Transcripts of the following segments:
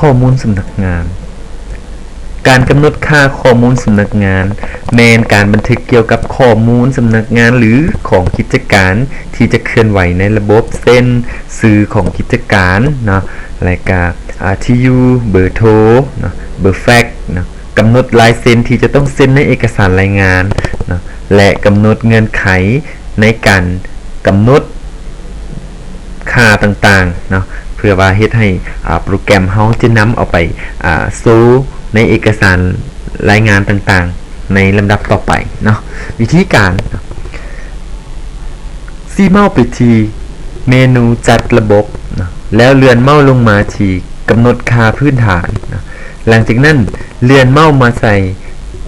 ຂໍ້ມູນສຳນັກງານ. ການກຳນົດຄ່າຂໍ້ມູນສຳນັກງານ ແມ່ນການບັນທຶກກ່ຽວກັບຂໍ້ມູນສຳນັກງານ ຫຼື ຂອງກິດຈະການທີ່ຈະເຄື່ອນໄຫວໃນລະບົບ ເຊັ່ນ ຊື່ຂອງກິດຈະການເນາະ ແລະກະ ອາ ທີ່ຢູ່, ເບີໂທເນາະ, ເບີແຟກເນາະ, ກຳນົດລາຍເຊັນທີ່ຈະຕ້ອງເຊັນໃນເອກະສານລາຍງານເນາະ ແລະ ກຳນົດເງື່ອນໄຂໃນການກຳນົດຄ່າຕ່າງໆເນາະ ເພື່ອວ່າເຮັດໃຫ້ ອາ ໂປຣແກຣມເຮົາຈະນຳເອົາໄປ ອາ ໂຊໃນເອກະສານລາຍງານຕ່າງໆໃນລຳດັບຕໍ່ໄປເນາະ. ວິທີການ ຊີ້ເມົ້າໄປທີ່ເມນູຈັດລະບົບເນາະ ແລ້ວເລື່ອນເມົ້າລົງມາທີ່ກຳນົດຄ່າພື້ນຖານເນາະ. ຫຼັງຈາກນັ້ນເລື່ອນເມົ້າມາໃສ່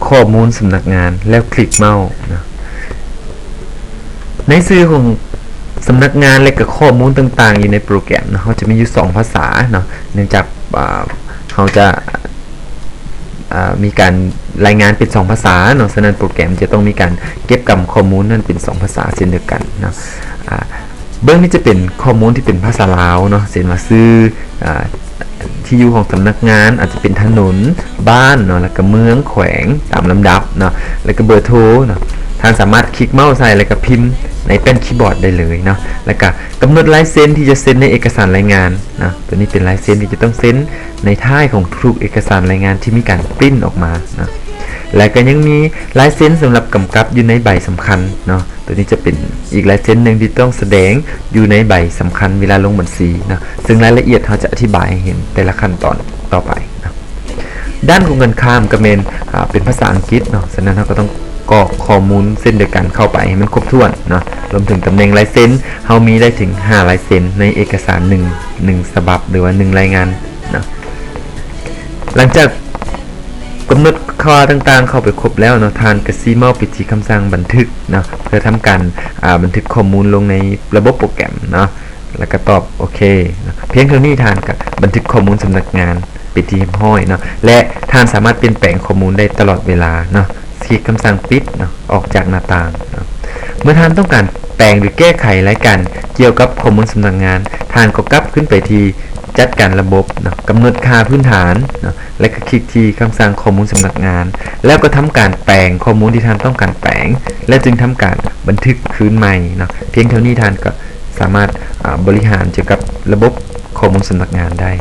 ຂໍ້ມູນສຳນັກງານ ແລ້ວຄລິກເມົ້າເນາະ. ໃນຊື່ຂອງສຳນັກງານ ແລະ ກໍຂໍ້ມູນຕ່າງໆຢູ່ໃນໂປຣແກຣມເນາະ ເຮົາຈະມີຢູ່ສອງພາສາເນາະ ເນື່ອງຈາກ ອາ ເຮົາຈະ ອາ ມີການລາຍງານເປັນສອງພາສາເນາະ, ສະນັ້ນໂປຣແກຣມຈະຕ້ອງມີການເກັບກຳຂໍ້ມູນນັ້ນເປັນສອງພາສາເຊັ່ນດຽວກັນເນາະ. ອາ ເບື້ອງນີ້ຈະເປັນຂໍ້ມູນທີ່ເປັນພາສາລາວເນາະ ເຊັ່ນວ່າຊື່ ອາ ທີ່ຢູ່ຂອງສຳນັກງານ ອາດຈະເປັນຖະໜົນ, ບ້ານເນາະ ແລ້ວກໍເມືອງ, ແຂວງ ຕາມລຳດັບເນາະ ແລ້ວກໍເບີໂທເນາະ. ທ່ານສາມາດຄລິກເມົ້າໃສ່ ແລ້ວກໍພິມໃນແປ້ນຄີບອດໄດ້ເລີຍເນາະ ແລ້ວກໍກຳນົດລາຍເຊັນທີ່ຈະເຊັນໃນເອກະສານລາຍງານເນາະ. ຕົວນີ້ເປັນລາຍເຊັນທີ່ຈະຕ້ອງເຊັນໃນທ້າຍຂອງທຸກເອກະສານລາຍງານທີ່ມີການປຣິ້ນອອກມາເນາະ ແລະ ກໍຍັງມີລາຍເຊັນສຳລັບກຳກັບຢູ່ໃນໃບສຳຄັນເນາະ. ຕົວນີ້ຈະເປັນອີກລາຍເຊັນໜຶ່ງທີ່ຕ້ອງສະແດງຢູ່ໃນໃບສຳຄັນເວລາລົງບັນຊີເນາະ, ເຊິ່ງລາຍລະອຽດເຮົາຈະອະທິບາຍໃຫ້ເຫັນແຕ່ລະຂັ້ນຕອນຕໍ່ໄປເນາະ. ດ້ານກົງກັນຂ້າມກໍແມ່ນ ອາ ເປັນພາສາອັງກິດເນາະ, ສະນັ້ນເຮົາກໍຕ້ອງກອກຂໍ້ມູນເຊັ່ນດຽວກັນເຂົ້າໄປໃຫ້ມັນຄົບຖ້ວນເນາະ, ລວມເຖິງຕຳແໜ່ງລາຍເຊັນ ເຮົາມີໄດ້ເຖິງຫ້າລາຍເຊັນໃນເອກະສານໜຶ່ງ ໜຶ່ງສະບັບ ຫຼືວ່າໜຶ່ງລາຍງານເນາະ. ຫຼັງຈາກ ກຳນົດຄ່າຕ່າງໆເຂົ້າໄປຄົບແລ້ວເນາະ, ທ່ານກໍຊີ້ເມົ້າໄປທີ່ຄຳສັ່ງບັນທຶກເນາະ ເພື່ອທຳການ ອາ ບັນທຶກຂໍ້ມູນລົງໃນລະບົບໂປຣແກຣມເນາະ ແລ້ວກໍຕອບໂອເຄເນາະ. ພຽງເທົ່ານີ້ທ່ານກໍບັນທຶກຂໍ້ມູນສຳນັກງານເປັນທີ່ຮຽບຮ້ອຍເນາະ ແລະ ທ່ານສາມາດປ່ຽນແປງຂໍ້ມູນໄດ້ຕະຫຼອດເວລາເນາະ. ຄລິກຄຳສັ່ງປິດເນາະ ອອກຈາກໜ້າຕ່າງເນາະ. ເມື່ອທ່ານຕ້ອງການແປງ ຫຼື ແກ້ໄຂລາຍການກ່ຽວກັບຂໍ້ມູນສຳນັກງານ, ທ່ານກໍກັບຂຶ້ນໄປທີ່ຈັດການລະບົບເນາະ, ກຳນົດຄ່າພື້ນຖານເນາະ ແລະ ກໍຄລິກທີ່ຄຳສັ່ງຂໍ້ມູນສຳນັກງານ ແລ້ວກໍທຳການແປງຂໍ້ມູນທີ່ທ່ານຕ້ອງການແປງ ແລ້ວຈຶ່ງທຳການບັນທຶກຄືນໃໝ່ເນາະ. ພຽງເທົ່ານີ້ທ່ານກໍສາມາດ ອາ ບໍລິຫານກ່ຽວກັບລະບົບຂໍ້ມູນສຳນັກງານໄດ້.